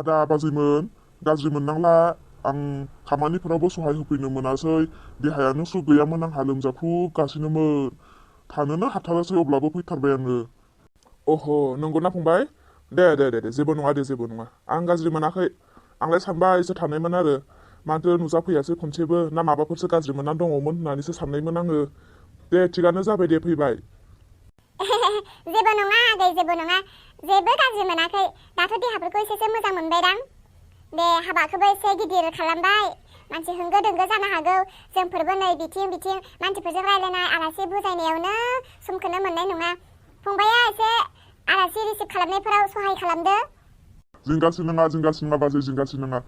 आदा बाजैमोन गाज्रि मोननांला आं खामानिफोरावबो सहाय होफैनो मोनासै देहायानो सुख गैयामोन आंहा लोमजाख्रुबगासिनोमोन थानोनो हाथारासै अब्लाबो फैथारबाय आङो। अह नंगौना फंबाय दे दे दे जेबो नङा दे जेबो नङा आं गाज्रि मोनाखै आंलाय सानबाय एसे थानायमोन आरो माथो नुजाफैयासै खनसेबो ना माबाफोरसो गाज्रि मोननानै दङमोन होननानैसो साननायमोन आङो दे थिगानो जाबाय दे फैबाय। जेबो नङा आगै जेबो नङा जेबो गाज्रि मोनाखै दाथ' देहाफोरखौ एसेसो मोजां मोनबायदां दे हाबाखौबो एसे गिदिर खालामबाय मानसि होंगो दोंगो जानो हागौ जोंफोरबो नै बिथिं बिथिं मानसिफोरजों रायलायनाय आलासि बुजायनायावनो समखौनो मोननाय नङा फंबाया एसे आलासि रिसिभ खालामनायफोराव सहाय खालामदो। जिंगासि नङा बाजै जिंगासि नङा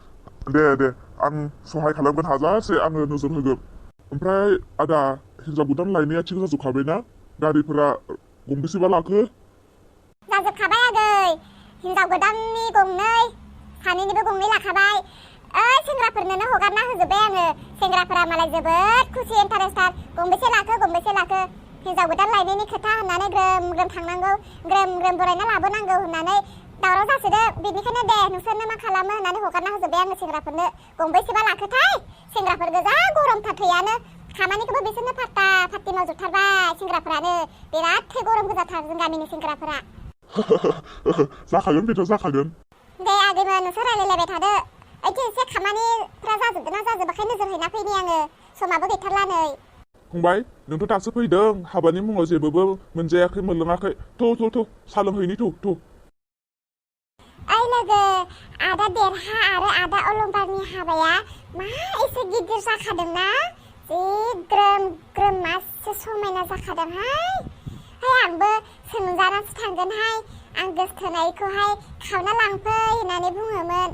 दे दे आं सहाय खालामगोन हाजासे आङो नोजोर होगोन। ओमफ्राय आदा हिन्जाव गोदान लायनाया थिग जाजोबखाबायना गारिफोरा गंबेसेबा लाखो? जाजोबखाबाय आगै हिन्जाव गोदाननि गंनै सानैनिबो गंनै लाखाबाय सेंग्राफोरनोनो हगारना होजोब्बाय आङो सेंग्राफोरा मालाय जोबोद खुसि इन्टारेस्टार गंबेसे लाखो हिन्जाव गोदान लायनायनि खोथा होननानै ग्रोम ग्रोम थांनांगौ ग्रोम ग्रोम बरायना लाबोनांगौ होननानै दावराव जासोदो बेनिखायनो दे नोंसोरनो मा खालामो होननानै हगारना होजोब्बाय आङो सेंग्राफोरनो गंबेसेबा लाखोथाय सेंग्राफोर गोजा गरमथार थैयानो खामानिखौबो बिसोरनो फात्ता फात्ति मावजोबथारबाय सेंग्राफोरानो बिराद थै गरम गोजाथार जों गामिनि सेंग्राफोरा। जाखागोन बेथ' जाखागोन। दे आगैमोन नोंसोर रायलायलायबाय थादो ओइथिं एसे खामानिफ्रा जाजोबदोंना जाजोबाखै नोजोर हैना फैनि आङो समाबो गैथारला नै। फंबाय नोंथ' दासो फैदों हाबानि मुङाव जेबोबो मोनजायाखै मोनलोङाखै थ' सा लोंहैनि थ'। ओइ लोगो आदा देरहा आरो आदा अलंबारनि हाबाया मा एसे गिदिर जाखादोंना जि ग्रोम ग्रोम मासे समायना जाखादोंहाय आंबो सोंजानासो थांगोनहाय आं गोसथोनायखौहाय खावना लांफै होननानै बुङोमोन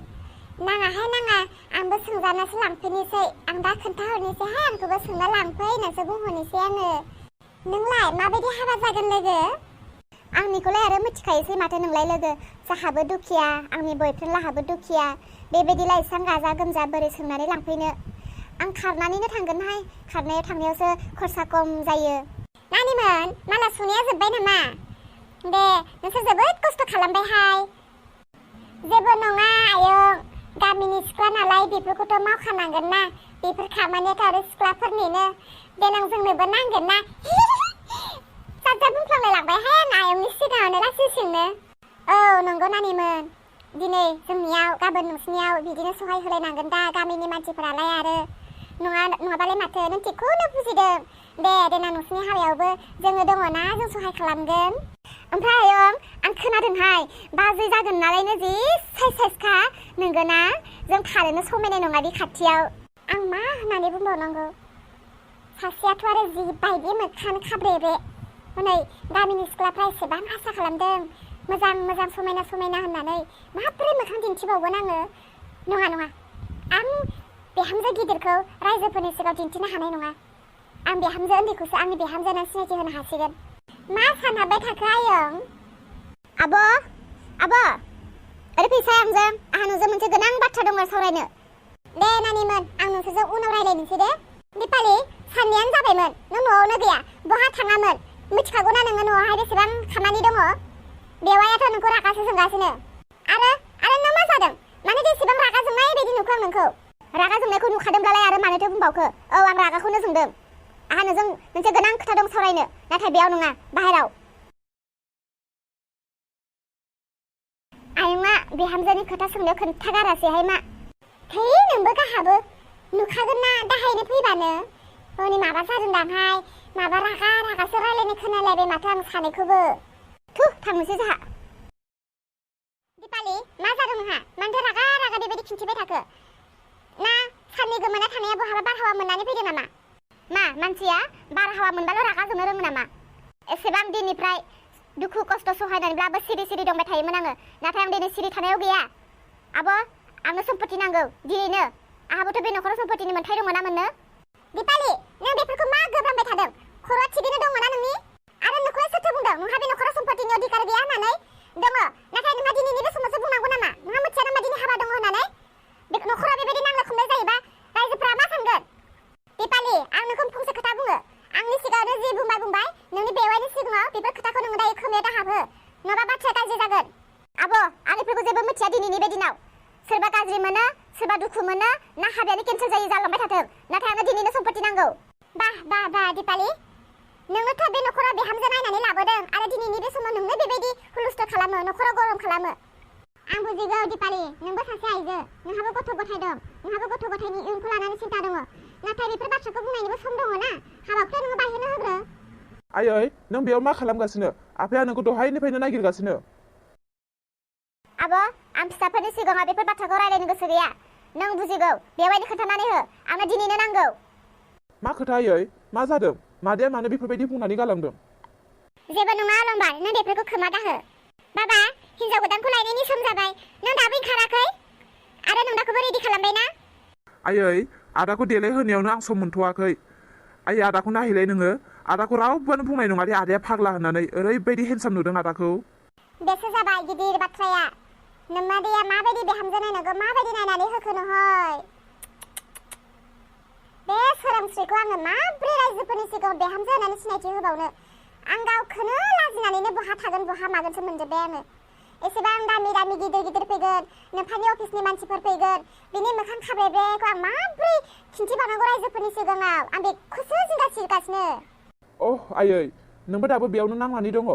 नाङाहाय नाङा आंबो सोंजानासो लांफैनोसै आं दा खोन्थाहरनोसैहाय आंखौबो सोंना लांफै होननासो बुंहरनोसै आङो। नोंलाय माबायदि हाबा जागोन लोगो? आंनिखौलाय आरो मिथिखायोसै माथो नोंलाय लोगो जाहाबो दुखिया आंनि बयफ्रेन्ड लाहाबो दुखिया बेबायदिलाय एसां गाजा गोमजा बोरै सोंनानै लांफैनो आं खारनानैनो थांगोनहाय खारनायाव थांनायावसो खरसा खम जायो। नानिमोन माला सुनाया जोब्बाय नामा? दे नोंसोर जोबोद खस्थ' खालामबायहाय। जेबो नङा आयं गामिनि सिख्ला नालाय बेफोरखौथ' मावखानांगोन ना बेफोर खामानियाथ' आरो सिख्लाफोरनिनो देनां जोंनोबो नांगोन ना साजा बुंफ्लांलाय लांबायहाय आं आयंनि सिगाङावनो लासिंसिंनो। औ नंगौ नानिमोन दिनै जोंनियाव गाबोन नोंसिनियाव बिदिनो सहाय होलायनांगोन दा गामिनि मानसिफोरालाय आरो नङाबालाय माथो नों थिगखौनो बुजिदों दे देनां नोंसिनि हाबायावबो जोङो दङना जों सहाय खालामगोन। ओमफ्राय आयं आं खोनादोंहाय बाजै जागोन नालायनो जि साइसखा नंगौना जों थानोनो समायनाय नङा बे खाथियाव आं मा होननानै बुंबावनांगौ सासेयाथ' आरो जिबायदि मोखां खाब्रेरे हनै गामिनि सिख्लाफ्रा एसेबां आसा खालामदों मोजां समायना होननानै माबोरै मोखां दिन्थिबावगोन आङो नङा आं बिहामजो गिदिरखौ रायजोफोरनि सिगाङाव दिन्थिनो हानाय नङा आं बिहामजो उन्दैखौसो आंनि बिहामजो होननानै सिनायथि होनो हासिगोन। मा सानहाबबाय थाखो आयं? आब' ओरै फैसाय आंजों आंहा नोंजों मोनसे गोनां बाथ्रा दङ सावरायनो। दे नानिमोन आं नोंसोरजों उनाव रायलायनोसै दे। दिपालि साननैयानो जाबायमोन नों न'आवनो गैया बहा थाङामोन मिथिखागौना नोङो न'आवहाय बेसेबां खामानि दङ बेवायाथ' नोंखौ रागासो जोंगासिनो आरो नों मा जादों मानो जेसेबां रागा जोंनाय बायदि नुखो आं नोंखौ रागा जोंनायखौ नुखादोंब्लालाय आरो मानोथो बुंबावखो औ आं रागाखौनो जोंदों आंहा नोंजों मोनसे गोनां खोथा दं सावरायनो नाथाय बेयाव नङा बाहेराव। आयंआ बिहामजोनि खोथा सोंनायाव खोन्थागारासैहाय मा थै नोंबो गाहाबो नुखागोन ना दाहायनो फैबानो हनै माबा जादोंदांहाय माबा रागासो रायलायनाय खोनालायबाय माथो आं सानैखौबो थांनोसै जोंहा। दिपालि मा जादों नोंहा मानोथो रागा बेबायदि खिन्थिबाय थाखो ना साननै गोमाना थानाया बहाबा बारहावा मोननानै फैदों नामा? मा मानसिया बारहावा मोनबाल' रागा जोंनो रोङो नामा? एसेबां दिननिफ्राय दुखु खस्थ' सहायनानैब्लाबो सिरि दंबाय थायोमोन आङो नाथाय आं दिनै सिरि थानायाव गैया। आब' आंनो सम्पति नांगौ दिनैनो आंहाबोथ' बे न'खराव सम्पतिनि मोन्थाय दङ ना मोननो। दिपालि नों बेफोरखौ मा गोब्रामबाय थादों खर'आ थिगैनो दङ ना नोंनि आरो नोंखौलाय सोरथो बुंदों नोंहा बे न'खराव सम्पतिनि अधिकार गैया होननानै दङ नाथाय नोंहा दिनैनि बे समावसो बुंनांगौ नामा नोंहा मिथिया नामा दिनै हाबा दङ होननानै न'खराव बेबायदि नांलाय खमलाय जायोबा रायजोफोरा मा सानगोन? दिपालि आं नोंखौ फंसे खोथा बुङो आंनि सिगाङावनो जि बुंबाय नोंनि बेवाइनि सिगाङाव बेफोर खोथाखौ नोङो दायो खोमायाव दाहाबो नङाबा बाथ्राया गाज्रि जागोन। आब' आं बेफोरखौ जेबो मिथिया दिनैनि बे दिनाव सोरबा गाज्रि मोनो सोरबा दुखु मोनो ना हाबायानो केन्सेल जायो जालांबाय थाथों नाथाय आंनो दिनैनो सम्पति नांगौ बा दिपालि नोंनोथ' बे नखराव बिहामजो नायनानै लाबोदों आरो दिनैनि बे समाव नोंनो बेबायदि हुलुस्थुल खालामो नखराव गरम खालामो आं बुजिगौ दिपालि नोंबो सासे आइजो नोंहाबो गथ' गथाय दं नोंहाबो गथ' गथायनि इयुनखौ लानानै सिन्था दङ नाथाय बेफोर बाथ्राखौ बुंनायनिबो सम दङ ना हाबाखौथ' नोङो बायहोनो होग्रो आयै नों बेयाव मा खालामगासिनो आफाया नोंखौ दहायनिफ्रायनो नागिरगासिनो आब' आं फिसाफोरनि सिगाङाव बेफोर बाथ्राखौ रायलायनो गोसो गैया नों बुजिगौ बेबायदि खोन्थानानै हो आंनो दिनैनो नांगौ मा खोथा आयै मा जादों मादैया मानो बेफोरबायदि बुंनानै गालांदों जेबो नङा अलंबार नों बेफोरखौ खोमा दाहो बाबा हिन्जाव गोदानखौ लायनायनि सम जाबाय नों दाबो ओंखाराखै आरो नोंदाखौबो रेडि खालामबाय ना आयै आदाखौ देलाय होनायावनो आं सम मोनथ'वाखै आयै आदाखौ नायहैलाय नोङो आदाखौ रावबोआनो बुंनाय नङा दे आदाया फाग्ला होननानै ओरैबायदि हेन्डसाम नुदों आदाखौ बेसो जाबाय गिदिर बाथ्राया नोम्मादैया माबायदि बिहामजो नायनांगौ माबायदि नायनानै होखोनो हय बे सोरांस्रिखौ आङो माब्रै रायजोफोरनि सिगाङाव बिहामजो होननानै सिनायथि होबावनो आं गावखौनो लाजिनानैनो बहा थागोन बहा मागोनसो मोनजोब्बाय आङो एसेबां दामि गिदिर फैगोन नोंफानि अफिसनि मानसिफोर फैगोन बिनि मोखां खाब्रेब्रेखौ आं माब्रै खिन्थिबावनांगौ रायजोफोरनि सिगाङाव आं बेखौसो जिंगासिगासिनो अह आयै नोंबो दाबो बेयावनो नांनानै दङ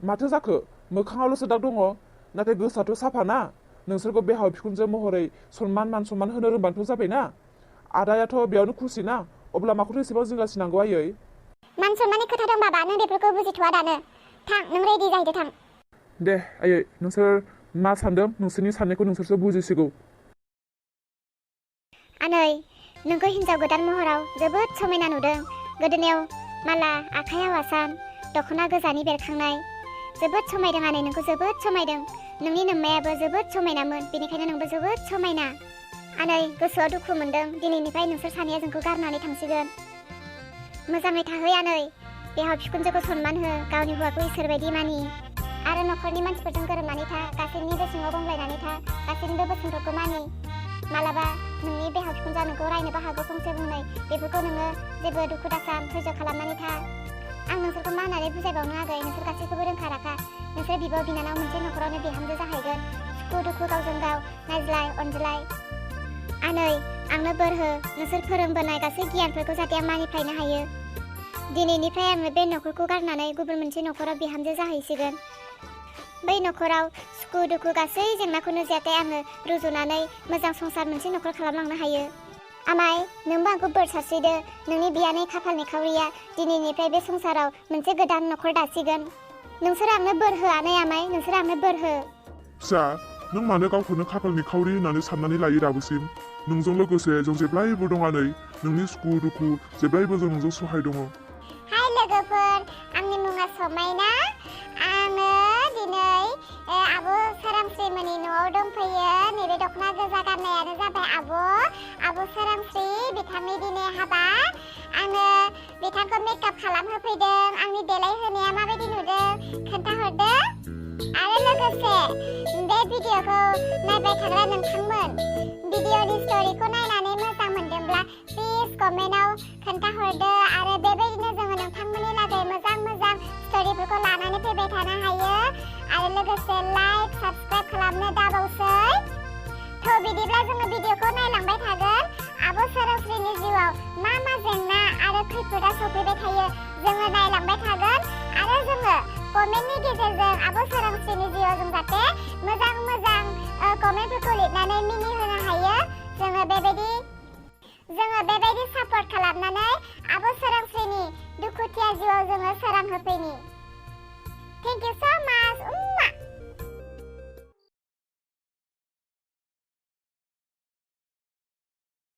माथो जाखो मोखाङावल'सो दाग दङ नाथाय गोसोआथ' साफा ना नोंसोरखौ बिहाव बिखुनजो महरै मान सनमान होनो रोंबानोथ' जाबायना आदायाथ' बेयावनो खुसि ना अब्ला माखौथो एसेबां जिंगासिनांगौ आयै मान सनमाननि खोथा दं बाबा नों बेफोरखौ बुजिथ'वा दानो थां नों रेडि जाहैदो थां दे आयै नोंसोर मा सानदों नोंसोरनि साननायखौ नोंसोरसो बुजिसिगौ आनै नोंखौ हिन्जाव गोदान महराव जोबोद समायना नुदों गोदोनायाव माला आखायाव आसान दख'ना गोजानि बेरखांनाय जोबोद समायदों आनै नोंखौ जोबोद समायदों नोंनि नोम्मायाबो जोबोद समायनामोन बेनिखायनो नोंबो जोबोद समायना आनै गोसोआव दुखु मोनदों दिनैनिफ्राय नोंसोर सानैया जोंखौ गारनानै थांसिगोन मोजाङै थाहै आनै बिहाव बिखुनजोखौ सनमान हो गावनि हौवाखौ इसोर बायदि मानि आरो नखरनि मानसिफोरजों गोरोबनानै था गासैनिबो सिङाव गंग्लायनानै था गासैनिबो बोसोनफोरखौ मानि मालाबा नोंनि बिहाव बिखुनजोआ नोंखौ रायनोबो हागौ फंसे बुंनाय बेफोरखौ नोङो जेबो दुखु दासा धैर्य खालामनानै था आं नोंसोरखौ मा होननानै बुजायबावनो आगै नोंसोर गासैखौबो रोंखा राखा नोंसोर बिब' बिनानाव मोनसे नखरावनो बिहामजो जाहैगोन सुखु दुखु गावजों गाव नायज्लाय अनज्लाय आनै आंनो बोर हो नोंसोर फोरोंबोनाय गासै गियानफोरखौ जाहाथे आं मानिफ्लायनो हायो दिनैनिफ्राय आङो बे नखरखौ गारनानै गुबुन मोनसे नखराव बिहामजो जाहैसिगोन बै नखराव सुखु दुखु गासै जेंनाखौनो जाहाथे आङो रुजुनानै मोजां संसार मोनसे नखर खालामलांनो हायो आमाय नोंबो आंखौ बोर सारस्रिदो नोंनि बियानै खाफालनि खावरिया दिनैनिफ्राय बे संसाराव मोनसे गोदान नखर दासिगोन नोंसोर आंनो बोर हो आमाय नोंसोर आंनो बोर हो फिसा नों मानो गावखौनो खाफालनि खावरि होननानै साननानै लायो दाबोसिम नोंजों लोगोसे जों जेब्लायबो दं आनै नोंनि सुखु दुखु जेब्लायबो जों नोंजों सहाय दङ हाय लोगोफोर आंनि मुङा समायना आङो दिनै आब' सोरांस्रिमोननि न'आव दंफैयो नैबे दख'ना गोजा गाननायानो जाबाय आब' सोरांस्रि बिथांनि दिनै हाबा आङो बिथांखौ मेकआप खालामहोफैदों आंनि देलायहोनाया माबायदि नुदों खोन्थाहरदो आरो लोगोसे बे भिडिअखौ नायबाय थाग्रा नोंथांमोन भिडिअनि स्ट'रिखौ नायनानै मोजां मोनदोंब्ला प्लिज कमेन्टआव खोन्थाहरदो आरो बेबायदिनो जोङो नोंथांमोननि लागै मोजां स्ट'रिफोरखौ लानानै फैबाय थानो हायो आरो लोगोसे लाइक साबस्क्राइब खालामनो दाबावसै थ' बिदिब्ला जोङो भिडिअखौ नायलांबाय थागोन आब' सोरांस्रिनि जिउआव मा जेंना आरो खैफोदा सफैबाय थायो जोङो नायलांबाय थागोन आरो जोङो कमेन्टनि गेजेरजों आब' सोरांस्रिनि जिउआव जों जाहाथे मोजां कमेन्टफोरखौ लिरनानै मिनिहोनो हायो जोङो बेबायदि सापर्ट खालामनानै आब' सोरांस्रिनि दुखुथिया जिउआव जोङो सोरां होफैनि थेंक इउ सो माच